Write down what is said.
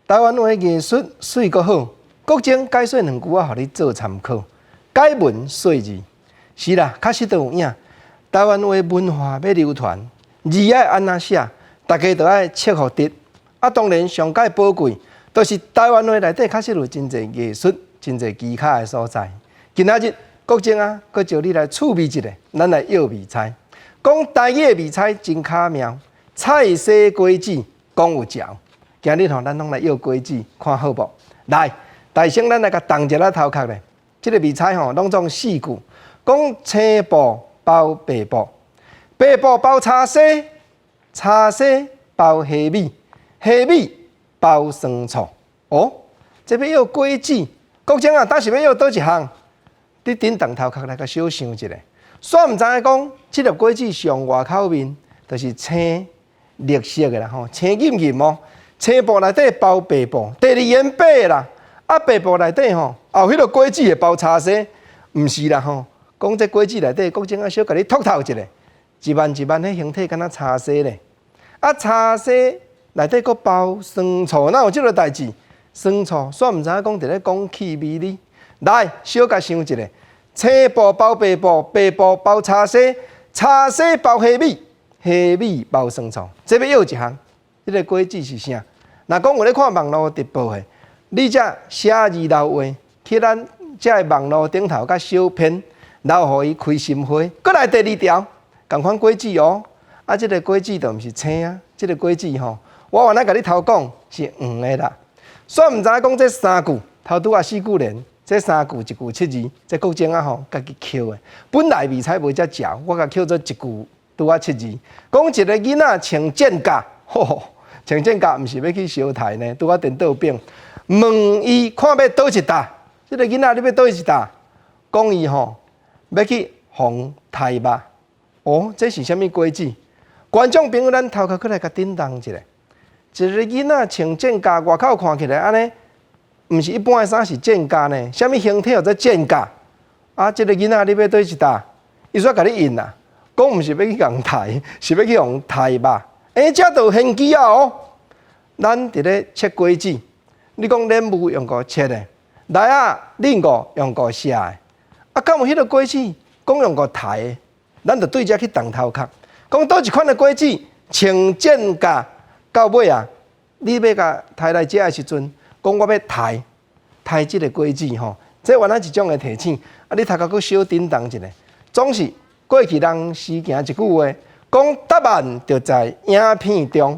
台灣話藝術媠閣好，國政解說兩句仔，予你做參考。解文說字是啦，確實都有影。台灣話文化欲流傳，字愛按怎寫，大家都愛切予直。啊，當然上蓋寶貴，就是台灣話內底確實有真濟藝術、真濟技巧的所在。今仔日國政啊，閣招你來趣味一下，咱來約味猜。講台語的味猜真巧妙，菜蒔果子講有嚼。今日吼，咱攏來約果子，看好無？來，大先咱來共動一下頭殼咧。這个味猜吼，攏總四句，講青布包白布，白布包柴絲，柴絲包蝦米，蝦米包酸醋。哦，這欲約果子，國政啊，當時欲約佗一項？你振動頭殼來共小想一下，煞毋知影講，這粒果子上外口面就是青綠色的啦吼，青艷艷哦。青布內底包白布，第二言白啦。啊，白布內底吼，後彼个果子會包柴絲，毋是啦吼。講這果子內底，國政啊小共你凸透一下，一萬一萬彼形體敢若柴絲咧。啊，柴絲內底閣包酸醋，哪有這个代誌？酸醋，煞毋知影講佇咧講氣味呢？來，小共想一下，青布包白布，白布包柴絲，柴絲包蝦米，蝦米包酸醋，這欲約一項。這个果子是啥？若講有咧看網路直播的，你才寫字留話去咱這个網路頂頭佮小編，然後予伊開心花。閣來第二條，仝款果子哦。啊，這个果子就毋是青啊，這个果子吼，我原來共你頭講是黃的啦。煞毋知影講這三句，頭拄仔四句連，這三句一句七字，這國政啊吼，家己抾的。本來味猜無遮嚼，我共抾做一句拄仔七字。講一个囡仔穿箭甲，吼，穿箭甲毋是欲去相刣呢，拄仔顛倒反。問伊看欲佗一搭，這个囡仔你欲佗一搭？講伊吼欲去予刣肉。哦，這是啥物果子？觀眾朋友，咱頭殼閣來共振動一下。一个囡仔穿箭甲，外口看起來按呢，毋是一般的衫，是箭甲呢？啥物形體叫做箭甲？啊，這个囡仔你欲佗一搭？伊煞共你應啦，講毋是欲去共刣，是欲去予刣肉。欸，這就有玄機啊！哦，咱佇咧切果子，你講蓮霧用五切的，梨仔、輪五用五寫的，啊，敢有彼个果子講用五刣的？咱就對這去動頭殼，講佗一款的果子，穿箭甲到尾啊，你欲共刣來食的時陣，講我欲刣刣這个果子吼，這原來一種的提醒。啊，你頭殼閣小振動一下，總是過去人時行一句話，講答案就在影片中。